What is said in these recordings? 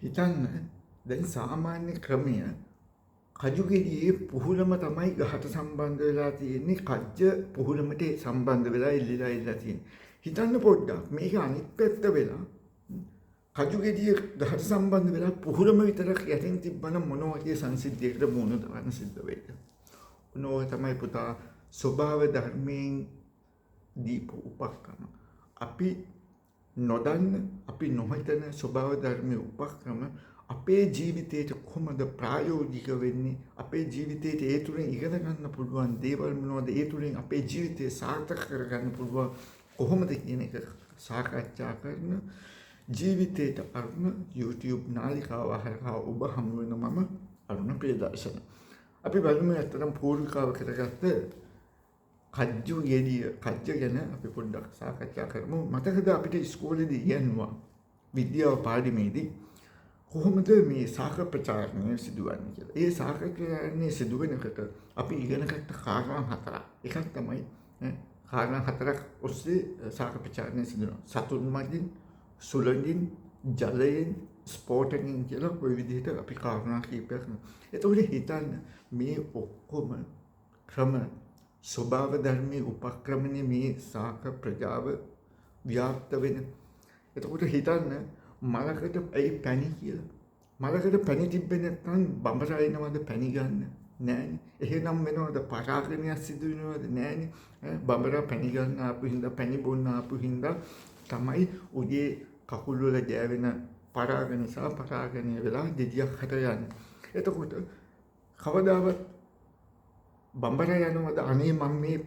හිතන්න දැන් සාමාන්‍ය ක්‍රමය කජු ගෙඩියේ පුහුලම තමයි ගහට සම්බන්ධ වෙලා තියෙන්නේ, කජ්ජ පුහුලමට සම්බන්ධ වෙලා එල්ලිලා එල්ලලා තියෙන්නේ. හිතන්න පොඩ්ඩක් මේක අනිත් පැත්ත වෙලා කජු ගෙඩිය ගහට සම්බන්ධ වෙලා පුහුලම විතරක් යටින් තිබ්බනම් මොන වගේ සංසිද්ධියකට මුහුණ දාන්න සිද්ධ වෙයිද? ඔන්න ඔය තමයි පුතා ස්වභාව ධර්මයෙන් දීපු උපක්‍රම. අපි නොදන්න, අපි නොහිතන ස්වභාව ධර්මයේ උපක්‍රම අපේ ජීවිතේට කොහොමද ප්‍රායෝගික වෙන්නේ, අපේ ජීවිතේට ඒ තුලින් ඉගෙන ගන්න පුළුවන් දේවල් මොනවද, ඒ තුලින් අපේ ජීවිතය සාර්ථක කරගන්න පුළුවන් කොහොමද කියන එක සාකච්ඡා කරන ජීවිතේට අරුණ YouTube නාලිකාව හරහා ඔබ හමු වෙන මම අරුණ ප්‍රියදර්ශන. අපි බලමු ඇත්තටම පූර්විකාව කරගත්ත කජ්ජු ගෙඩිය, කජ්ජ ගැන අපි පොඩ්ඩක් සාකච්ඡා කරමු. මතකද අපිට ඉස්කෝලේදී ඉගෙනුවා විද්‍යාව පාඩමේදී කොහොමද මේ ශාක ප්‍රචාරණය සිදුවන්නේ කියලා. ඒ ශාක ප්‍රචාරණය සිදු වෙනකොට අපි ඉගෙනගත්ත කාරණා හතරක්. එකක් තමයි කාරණා හතරක් ඔස්සේ ශාක ප්‍රචාරණය සිදු වෙනවා. සතුන් මගින්, සුළඟින්, ජලයෙන්, ස්ෆෝටනයෙන් කියලා ඔය විදිහට අපි කාරණා කීපයක්. එතකොට හිතන්න මේ ඔක්කොම ක්‍රම ස්වභාව ධර්මයේ උපක්‍රමනේ මේ ශාක ප්‍රජාව ව්‍යාප්ත වෙන. එතකොට හිතන්න මලකට ඇයි පැණි කියලා. මලකට පැණි තිබ්බේ නැත්නම් බඹරා එනවද පැණි ගන්න? නෑනේ. එහෙනම් වෙනවද පරාගණයක් සිදු වෙනවද? නෑනේ. බඹරා පැණි ගන්න ආපු හින්දා, පැණි බොන්න ආපු හින්දා තමයි උගේ කකුල් වල ගෑවෙන පරාග නිසා පරාගණය වෙලා ගෙඩියක් හටගන්නේ. එතකොට කවදාවත් බඹරා යනවද අනේ මං මේ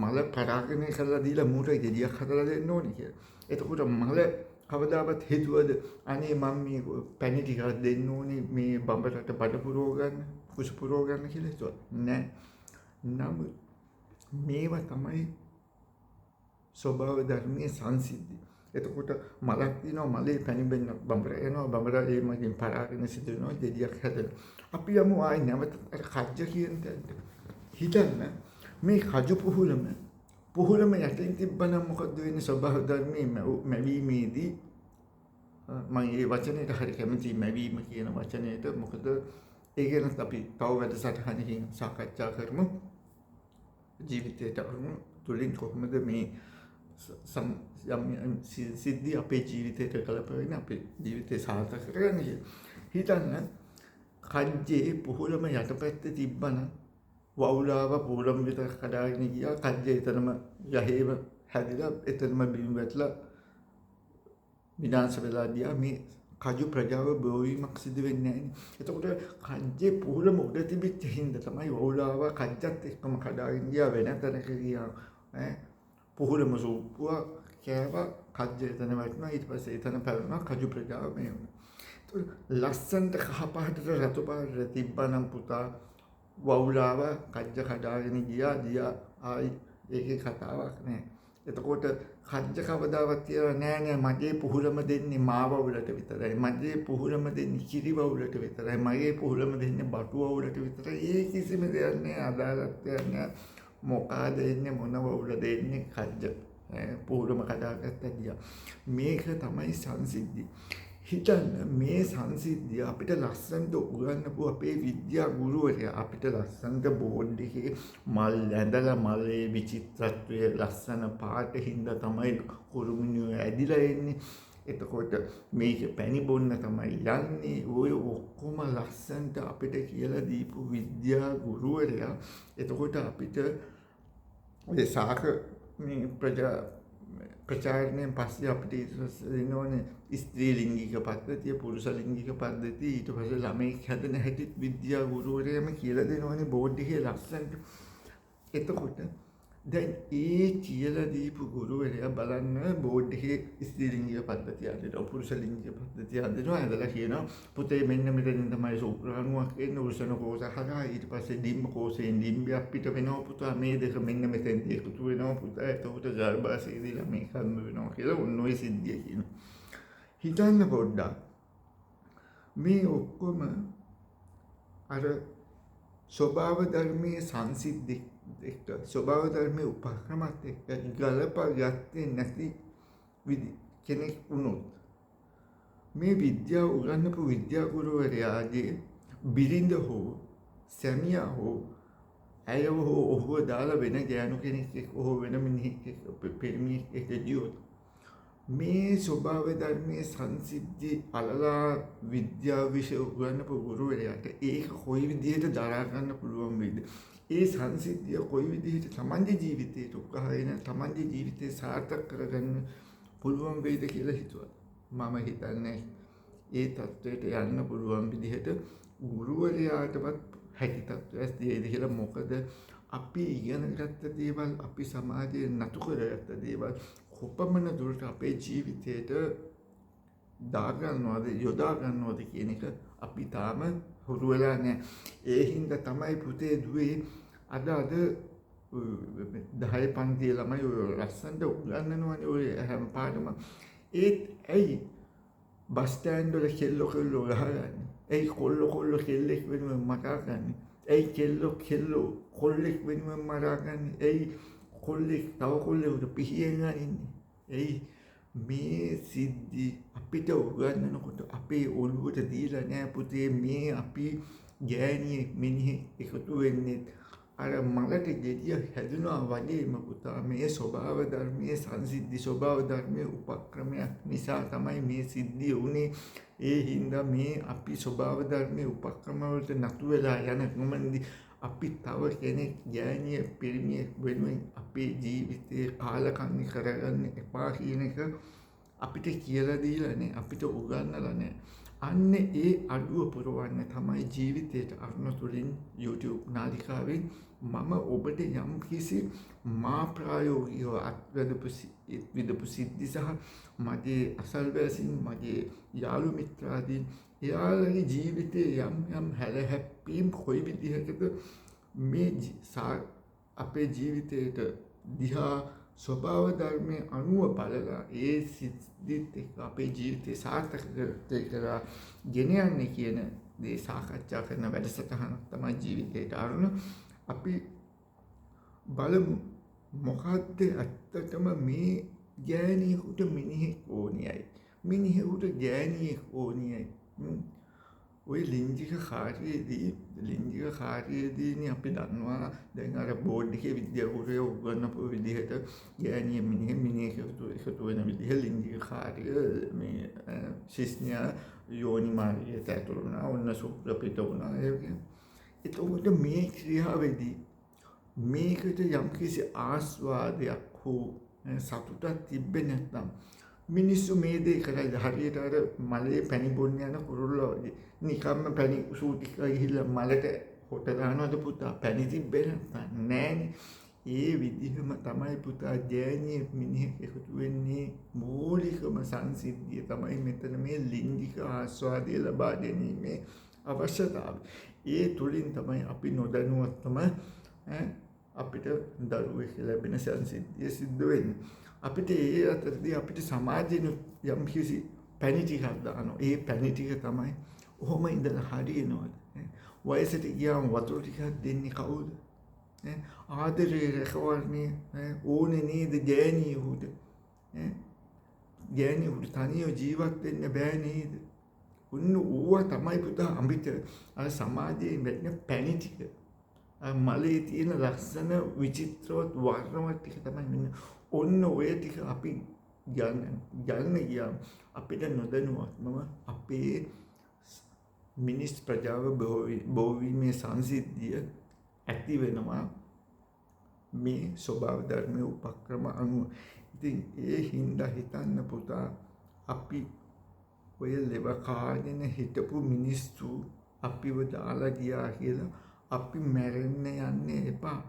මල පරාගණය කරලා දීලා මූට ගෙඩියක් හදලා දෙන්න ඕනේ කියලා. එතකොට මල කවදාවත් හිතුවද අනේ මං මේ පැණි ටිකක් දෙන්න ඕනේ මේ බඹරට බඩ පුරව ගන්න, කුස පුරව ගන්න කියලා හිතුවද? නෑ. නමුත් මේවා තමයි ස්වභාව ධර්මයේ සංසිද්ධි. එතකොට මලක් තියෙනවා, මලේ පැණි බෙන්න බඹර එනවා, බඹර ඒ මගින් පරාගෙන සිදු වෙනවා, ගෙඩියක් හැදෙනවා. අපි යමු ආයි නැවත අර කජ්ජ කියන තැනට. හිතන්න මේ කජු පුහුලම යටින් තිබ්බනම් මොකද්ද වෙන්නේ ස්වභාව ධර්මයේ මැවීමේදී? මම මේ වචනයට හරි කැමතියි, මැවීම කියන වචනයට. මොකද ඒ ගැනත් අපි තව වැඩසටහනකින් සාකච්ඡා කරමු. ජීවිතයට අරුණ තුලින් කොහොමද මේ යම් සිද්ධි අපේ ජීවිතයට කලප වෙන්නේ, අපේ ජීවිතය සාර්ථක කරගන්න කියලා. හිතන්න කජ්ජේ පුහුලම යටපැත්තේ තිබ්බනම් වවුලාව පුහුලම විතර කඩාගෙන ගියා, කජ්ජේ එතනම ගහේම හැදිලා එතනම බිම වැටලා විනාශ වෙලා ගියා. මේ කජු ප්‍රජාව බෝවීමක් සිදු වෙන්නේ නැහැ. එතකොට කජ්ජේ පුහුලම උඩ තිබිච්ච හින්දා තමයි වවුලාව කජ්ජත් එක්කම කඩාගෙන ගියා, වෙන තැනක ගියා. පුහුලම සූප්පුවා කෑවා, කජ්ජ එතන වැටුණා, ඊට පස්සේ එතන පැවුණා, කජු ප්‍රජාව මේ වුණා. එතකොට ලස්සනට කහ පාටට රතු පාටට තිබ්බනම් පුතා වවුලාව කජ්ජ කඩාගෙන ගියා, ගියා ආයි ඒකේ කතාවක් නෑ. එතකොට කජ්ජ කවදාවත් කියලා නෑ නෑ මගේ පුහුලම දෙන්නේ මා වවුලට විතරයි, මගේ පුහුලම දෙන්නේ කිරි වවුලට විතරයි, මගේ පුහුලම දෙන්නේ බටු වවුලට විතරයි. ඒ කිසිම දෙයක් නෑ, අදාළත්වයක් නෑ. මොකාද එන්නේ, මොන වවුලද එන්නේ, කජ්ජ පුහුලම කඩාගත්ත ගියා. මේක තමයි සංසිද්ධි. හිතන්න මේ සංසිද්ධිය අපිට ලස්සනට උගන්වපු අපේ විද්‍යා ගුරුවරයා අපිට ලස්සනට බෝඩ් එකේ මල් ඇඳලා මලේ විචිත්‍රත්වය ලස්සන පාට හින්දා තමයි කුරුමිනියෝ ඇදිලා එන්නේ. එතකොට මේක පැණි බොන්න තමයි යන්නේ. ඔය ඔක්කොම ලස්සනට අපිට කියලා දීපු විද්‍යා ගුරුවරයා එතකොට අපිට ඔය ශාක මේ ප්‍රචාරණයෙන් පස්සේ අපිට ඊට පස්සේ දෙන්න ඕනේ ස්ත්‍රී ලිංගික පද්ධතිය, පුරුෂ ලිංගික පද්ධතිය, ඊට පස්සේ ළමයෙක් හැදෙන හැටිත් විද්‍යා ගුරුවරයාම කියලා දෙනවනේ බෝඩ් එකේ ලස්සනට. එතකොට දැන් ඒ කියලා දීපු ගුරුවරයා බලන්න බෝඩ් එකේ ස්ත්‍රී ලිංගික පද්ධතිය හදනවා, පුරුෂ ලිංගික පද්ධතිය හදනවා. ඇදලා කියනවා පුතේ මෙන්න මෙතනින් තමයි සුක්‍රාණුවක් එන්නේ, වෘෂණ කෝෂ හරහා, ඊට පස්සේ ඩිම්බ කෝෂයෙන් ඩිම්බයක් පිට වෙනවා පුතා, මේ දෙක මෙන්න මෙතෙන්දී එකතු වෙනවා පුතා, එතකොට ගර්භාෂයේදී ළමයෙක් හම්බ වෙනවා කියලා ඔන්න ඔය සිද්ධිය කියනවා. හිතන්න පොඩ්ඩක් මේ ඔක්කොම අර ස්වභාව ධර්මයේ සංසිද්ධි එක්ක, ස්වභාව ධර්මයේ උපක්‍රමත් එක්ක ගලපා ගත්තේ නැති විදි කෙනෙක් වුණොත් මේ විද්‍යාව උගන්වපු විද්‍යා ගුරුවරයාගේ බිරිඳ හෝ සැමියා හෝ ඇයව හෝ ඔහුව දාලා වෙන ගෑනු කෙනෙක් එක්ක හෝ වෙන මිනිහෙක් එක්ක පිරිමියෙක් එක්ක ගියොත් මේ ස්වභාව ධර්මයේ සංසිද්ධි අලලා විද්‍යාව විෂය උගන්වපු ගුරුවරයාට ඒක කොයි විදිහට දරා ගන්න පුළුවන් වෙයිද? ඒ සංසිද්ධිය කොයි විදිහට තමන්ගේ ජීවිතයට උගහගෙන තමන්ගේ ජීවිතය සාර්ථක කරගන්න පුළුවන් වෙයිද කියලා හිතුවා. මම හිතන්නේ ඒ තත්ත්වයට යන්න පුළුවන් විදිහට ගුරුවරයාටවත් හැකි තත්ත්වයක් තියෙයිද කියලා. මොකද අපි ඉගෙන ගත්ත දේවල්, අපි සමාජයේ නතු කරගත්ත දේවල් කොපමණ දුරට අපේ ජීවිතයට දාගන්නවද, යොදා ගන්නවද කියන එක අපි තාම හුරු වෙලා නැහැ. ඒ හින්දා තමයි පුතේ දුවේ අද අද 10 පන්තියේ ළමයි ඔය ලස්සනට උගන්වනවනේ ඔය හැම පාඩම. ඒත් ඇයි බස් ස්ටෑන්ඩ් වල කෙල්ලෝ කෙල්ලෝ ගහගන්නේ? ඇයි කොල්ලෝ කොල්ලෝ කෙල්ලෙක් වෙනුවෙන් මරා ගන්නේ? ඇයි කෙල්ලෝ කෙල්ලෝ කොල්ලෙක් වෙනුවෙන් මරා ගන්නේ? ඇයි කොල්ලෙක් තව කොල්ලෙකුට පිහියෙන් අනින්නේ? ඇයි මේ සිද්ධි අපිට උගන්වනකොට අපේ ඔළුවට දීලා නෑ පුතේ. මේ අපි ගෑණියෙක් මිනිහෙක් එකතු වෙන්නේ අර මලට ගෙඩිය හැදුනා වගේම පුතා මේ ස්වභාව ධර්මයේ සංසිද්ධි ස්වභාව ධර්මයේ උපක්‍රමයක් නිසා තමයි මේ සිද්ධිය වුණේ. ඒ හින්දා මේ අපි ස්වභාව ධර්මයේ උපක්‍රම වලට නතු වෙලා යන ගමනදී අපි තව කෙනෙක් ගෑණියෙක් පිරිමියෙක් වෙනුවෙන් අපේ ජීවිතේ කාලකන්ණි කරගන්න එපා කියන එක අපිට කියලා දීලා නෑ, අපිට උගන්වලා නෑ. අන්න ඒ අඩුව පුරවන්න තමයි ජීවිතයට අරුණ තුලින් YouTube නාලිකාවෙන් මම ඔබට යම් කිසි මා ප්‍රායෝගිකව අත්විඳපු විඳපු සිද්ධි සහ මගේ අසල්වැසින්, මගේ යාළු මිත්‍රාදීන් එයාලගේ ජීවිතයේ යම් යම් හැලහැප්පීම් කොයි විදිහටද මේ අපේ ජීවිතයට දිහා ස්වභාව ධර්මයේ අනුව බලලා ඒ සිද්ධිත් එක්ක අපේ ජීවිතේ සාර්ථක කරලා ගෙන යන්නේ කියන දේ සාකච්ඡා කරන වැඩසටහනක් තමයි ජීවිතයට අරුණ. අපි බලමු මොකද්ද ඇත්තටම මේ ගෑණියෙකුට මිනිහෙක් ඕනියයි, මිනිහෙකුට ගෑණියෙක් ඕනියයි. ඔය ලිංගික කාර්යයේදීනේ අපි දන්නවා දැන් අර බෝඩ් එකේ විද්‍යාගුරුවරයා උගන්වපු විදිහට ගෑණිය මිනිහෙක් මිනිහෙක් එකතු වෙන විදිහ ලිංගික කාර්ය මේ ශිෂ්ණයා යෝනි මාර්ගයට ඇතුළු වුණා, ඔන්න සුක්‍ර පිට වුණා. ඒ වගේ. එතකොට මේ ක්‍රියාවේදී මේකට යම්කිසි ආස්වාදයක් හෝ සතුටක් තිබ්බේ නැත්නම් මිනිස්සු මේ දේ කරයි. හරියට අර මලේ පැණි බොන්න යන කුරුල්ලා වගේ නිකම්ම පැණි සූටි ගිහිල්ලා මලට හොට දානවද පුතා? පැණි තිබ්බේ නැත්නම් නෑනේ. ඒ විදිහම තමයි පුතා ගෑණියෙක් මිනිහෙක් එකතු වෙන්නේ. මූලිකම සංසිද්ධිය තමයි මෙතන මේ ලිංගික ආස්වාදය ලබා ගැනීමේ අවශ්‍යතාවය. ඒ තුලින් තමයි අපි නොදැනුවත්වම අපිට දරුවෙක් ලැබෙන සංසිද්ධිය සිද්ධ වෙන්නේ. අපිට ඒ අතරදී අපිට සමාජයෙන් යම් කිසි පැණි ටිකක් දානවා. ඒ පැණි ටික තමයි ඔහොම ඉඳලා හරියනවද? වයසට ගියාම වතුර ටිකක් දෙන්නේ කවුද? ආදරේ රැකවරණය ඕනේ නේද ගෑණියෙකුට? ගෑණියෙකුට තනියම ජීවත් වෙන්න බෑ නේද? ඔන්න ඕවා තමයි පුතා අපිට අර සමාජයේ වැටෙන පැණි ටික, මලේ තියෙන ලස්සන විචිත්‍රවත් වර්ණවත් ටික තමයි මෙන්න ඔන්න ඔය ටික අපි ගන්න ගියාම අපිට නොදැනුවත්වම අපේ මිනිස් ප්‍රජාව බොහෝ වීමේ සංසිද්ධිය ඇති වෙනවා මේ ස්වභාව ධර්මයේ උපක්‍රම අනුව. ඉතින් ඒ හින්දා හිතන්න පුතා අපි ඔය ලෙව කාගෙන හිටපු මිනිස්සු අපිව දාලා ගියා කියලා අපි මැරෙන්න යන්න එපා.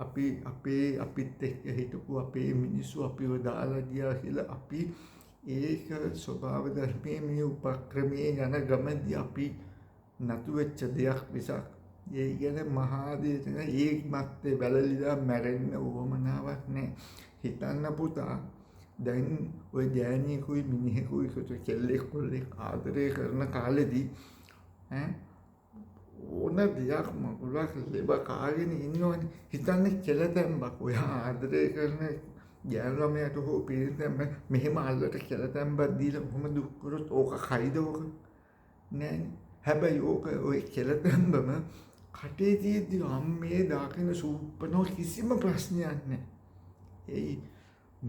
අපි අපේ අපිත් එක්ක හිටපු අපේ මිනිස්සු අපිව දාලා ගියා කියලා අපි ඒක ස්වභාව ධර්මයේ මේ උපක්‍රමයේ යන ගමනදී අපි නතු වෙච්ච දෙයක් මිසක් ඒ ගැන මහා දෙයක් ඒ මත්තේ වැළලිලා මැරෙන්න උවමනාවක් නෑ. හිතන්න පුතා දැන් ඔය ගෑණියෙකුයි මිනිහෙකුයි එකතු කෙල්ලෙක් කොල්ලෙක් ආදරය කරන කාලෙදී ඕන දෙයක් මගුලක් ලෙබ කාගෙන ඉන්නවනේ. හිතන්නේ කෙල තැම්බක් ඔයා ආදරය කරන ගෑනු ළමයාට හෝ පිරිමි මෙහෙම අල්ලට කෙල තැම්බක් දීලා කොහොම දුක් කරොත් ඕක කයිද ඕක? නෑනේ. හැබැයි ඕක ඔය කෙල තැම්බම කටේ තියෙද්දි අම්මේ දාගෙන සූප්පනෝ කිසිම ප්‍රශ්නයක් නෑ. එයි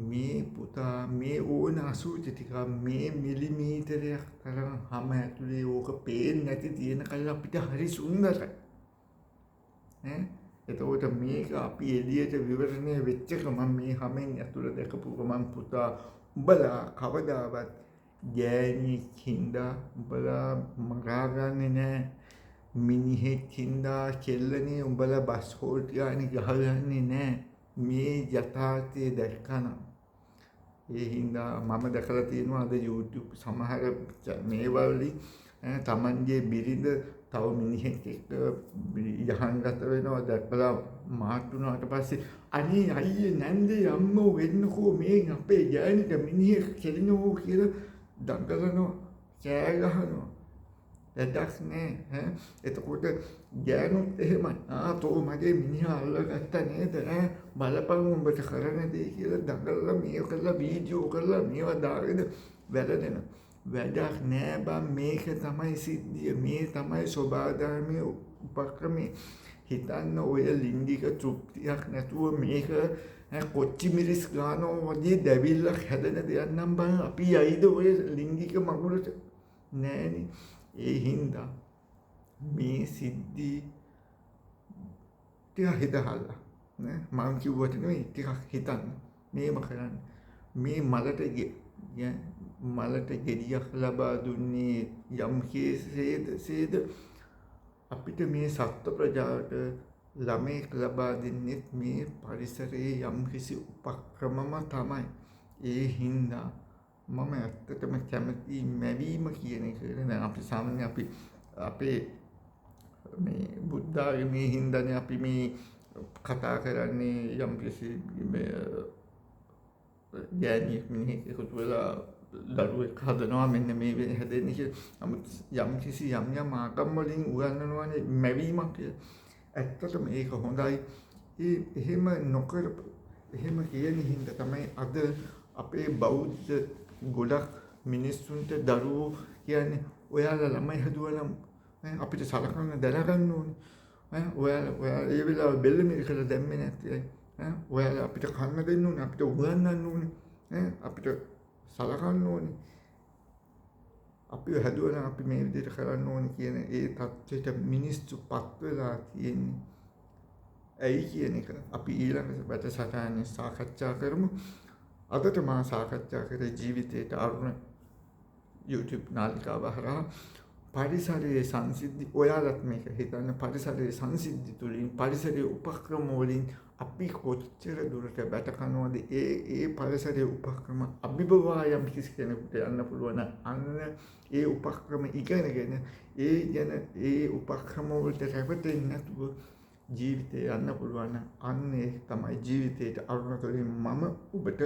මේ පුතා මේ ඕන අසුචි ටික මේ මිලිමීටරයක් තරම් හැම ඇතුලේ ඕක පේන්නේ නැති තියෙන කල් අපිට හරි සුන්දරයි. ඈ එතකොට මේක අපි එළියට විවරණය වෙච්ච ගමන් මේ හැමෙන් ඇතුළ දැකපු ගමන් පුතා උඹලා කවදාවත් ගෑණියෙක් හින්දා උඹලා මරා ගන්නෙ නෑ. මිනිහෙක් හින්දා කෙල්ලනේ උඹලා බස් හෝල්ට් ගානේ ගහගන්නේ නෑ. මේ යථාර්ථය දැක්කනම්. ඒ හින්දා මම දැකලා තියෙනවා අද YouTube සමහර මේවා වලින් තමන්ගේ බිරිඳ තව මිනිහෙක් එක්ක යහන්ගත වෙනවා දැකලා මාට්ටු වුණාට පස්සේ අනේ අයියේ නැන්දේ අම්මෝ වෙන්නකෝ මේ අපේ ගෑණිට මිනිහෙක් කෙලිනෝ කියලා දඟලනවා, කෑ ගහනවා. වැඩක් නෑ. ඈ එතකොට ගෑනුත් එහෙමයි. ආ තෝ මගේ මිනිහා අල්ලගත්තා නේද? ඈ බලපන් උඹට කරන දේ කියලා දඟලලා මේව කරලා වීඩියෝ කරලා මේවා දාගෙන වැළඳෙනවා. වැඩක් නෑ බං, මේක තමයි සිද්ධිය, මේ තමයි ස්වභාවධර්මයේ උපක්‍රමය. හිතන්න ඔය ලිංගික තෘප්තියක් නැතුව මේක කොච්චි මිරිස් ගානවා වගේ දැවිල්ලක් හැදෙන දෙයක් නම් බං අපි යයිද ඔය ලිංගික මගුලට? නෑනේ. ඒ හින්දා මේ සිද්ධි ටිකක් හිතහල්ලා නේ, මං කිව්වට නෙවෙයි, ටිකක් හිතන්න. මේම කරන්න. මේ මලට ගෙඩියක් ලබා දුන්නේ යම් කේසේද අපිට මේ සත්ව ප්‍රජාවට ළමයෙක් ලබා දෙන්නෙත් මේ පරිසරයේ යම් කිසි උපක්‍රමම තමයි. ඒ හින්දා මම ඇත්තටම කැමති මැවීම කියන එක. දැන් අපි සාමාන්‍ය අපි අපේ මේ බුද්ධාගමේ හින්දානේ අපි මේ කතා කරන්නේ යම් කිසි මේ ගෑණියෙක් මිනිහෙක් එකතු වෙලා දරුවෙක් හදනවා මෙන්න මේ හැදෙන්නේ කියලා. නමුත් යම් කිසි යම් යම් ආගම් වලින් උගන්වනවානේ මැවීමක් කියලා. ඇත්තටම ඒක හොඳයි. ඒ එහෙම නොකර එහෙම කියන හින්දා තමයි අද අපේ බෞද්ධ ගොඩක් මිනිස්සුන්ට දරුවෝ කියන්නේ ඔයාලා ළමයි හැදුවා නම් අපිට සලකන්න දැනගන්න ඕනේ. ඈ ඔයාලා ඒ වෙලාවේ බෙල්ල මිරිකලා දැම්මේ නැත්තේ. ඈ ඔයාලා අපිට කන්න දෙන්න ඕනේ, අපිට උගන්වන්න ඕනේ. ඈ අපිට සලකන්න ඕනේ. අපි හැදුවා නම් අපි මේ විදිහට කරන්න ඕනේ කියන ඒ තත්ත්වයට මිනිස්සු පත් වෙලා තියෙන්නේ. ඇයි කියන එක අපි ඊළඟ වැඩසටහනේ සාකච්ඡා කරමු. අදට මා සාකච්ඡා කරේ ජීවිතයට අරුණ YouTube නාලිකාව හරහා පරිසරයේ සංසිද්ධි. ඔයාලත් මේක හිතන්න, පරිසරයේ සංසිද්ධි තුළින් පරිසරයේ උපක්‍රම වලින් අපි කොච්චර දුරට බැට කනවද? ඒ ඒ පරිසරයේ උපක්‍රම අභිබවා යම් කිසි කෙනෙකුට යන්න පුළුවන් අන්න ඒ උපක්‍රම ඉගෙනගෙන ඒ ගැන ඒ උපක්‍රම වලට රැවටෙන්නේ නැතුව ජීවිතේ යන්න පුළුවන්. අන්න ඒ තමයි ජීවිතේට අරුණ තුළින් මම ඔබට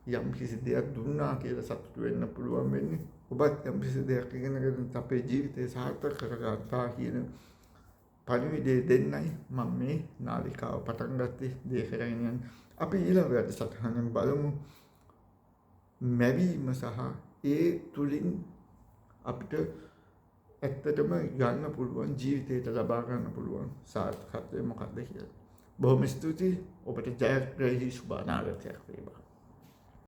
යම් කිසි දෙයක් දුන්නා කියලා සතුටු වෙන්න පුළුවන් වෙන්නේ. ඔබත් යම් කිසි දෙයක් ඉගෙනගෙන අපේ ජීවිතය සාර්ථක කරගත්තා කියන පණිවිඩය දෙන්නයි මම මේ නාලිකාව පටන් ගත්තේ, දේ කරගෙන යන්නේ. අපි ඊළඟ වැඩසටහනෙන් බලමු මැවීම සහ ඒ තුලින් අපිට ඇත්තටම ගන්න පුළුවන් ජීවිතයට ලබා ගන්න පුළුවන් සාර්ථකත්වය මොකක්ද කියලා. බොහොම ස්තුතියි. ඔබට ජයග්‍රහී සුබ අනාගතයක් වේවා.